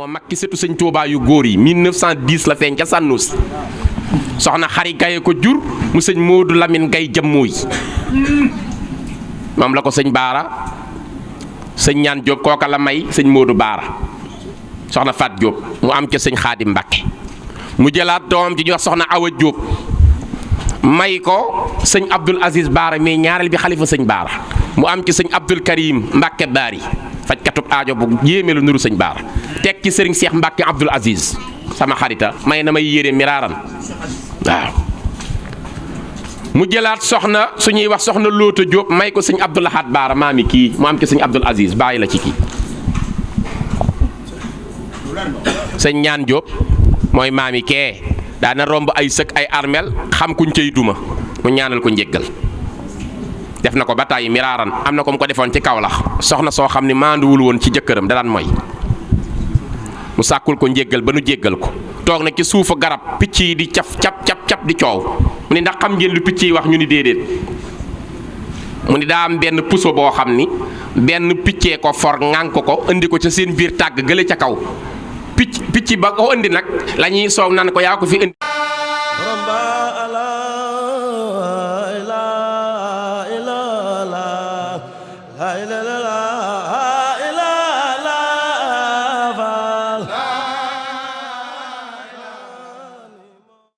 moo mag ki sëtu sëñ Tuubaa yu góor yi 1910 la feeñ ca Sànnus soxna Xari Gaye ko jur mu sëñ Moodu Lamin Gay Jammooy moom la ko sëñ Baara sëñ Ñaan Jóob kooka la may sëñ Moodu Baara soxna Faat Jóob mu am ca sëñ Xaadim Mbàkke mu jëlaat doom ji ñu wax soxna Awa Jóob may ko sëñ Abdul Aziz Baara mais ñaareel bi xalifa sëñ Baara mu am ci sëñ Abdul Karim Mbàkke Baari fajkatub aajo bu yéeme lu nuru sëñ Baara teg ci sëriñ Cheikh Mbacke Abdoul Aziz sama xarita may na may yére miraaran waaw mu jëlaat soxna suñuy wax soxna Loota Diop may ko sëñ Abdoul Ahad Baara maami kii mu am ci sëñ Abdoul Aziz bàyyi la ci kii sëñ Ñaan Diop mooy maami kee daana romb ay sëkk ay armel xam kuñ cay duma mu ñaanal ko njéggal def na ko ba tàyyi miraaran am na ko mu ko defoon ci Kawlax soxna soo xam ne maanduwul woon ci jëkkëram da daan mooy mu sàkkul ko njéggal ba nu jéggal ko toog na ci suufu garab picc yi di cap cap di coow mu ni ndax xam ngeen lu picc yi wax ñu ni déedéet mu ni daa am benn puso boo xam ni benn piccee ko for ŋànk ko indi ko ca seen biir tàgg gële ca kaw picc ba ko indi nag la ñuy soow nan ko yaa ko fi indi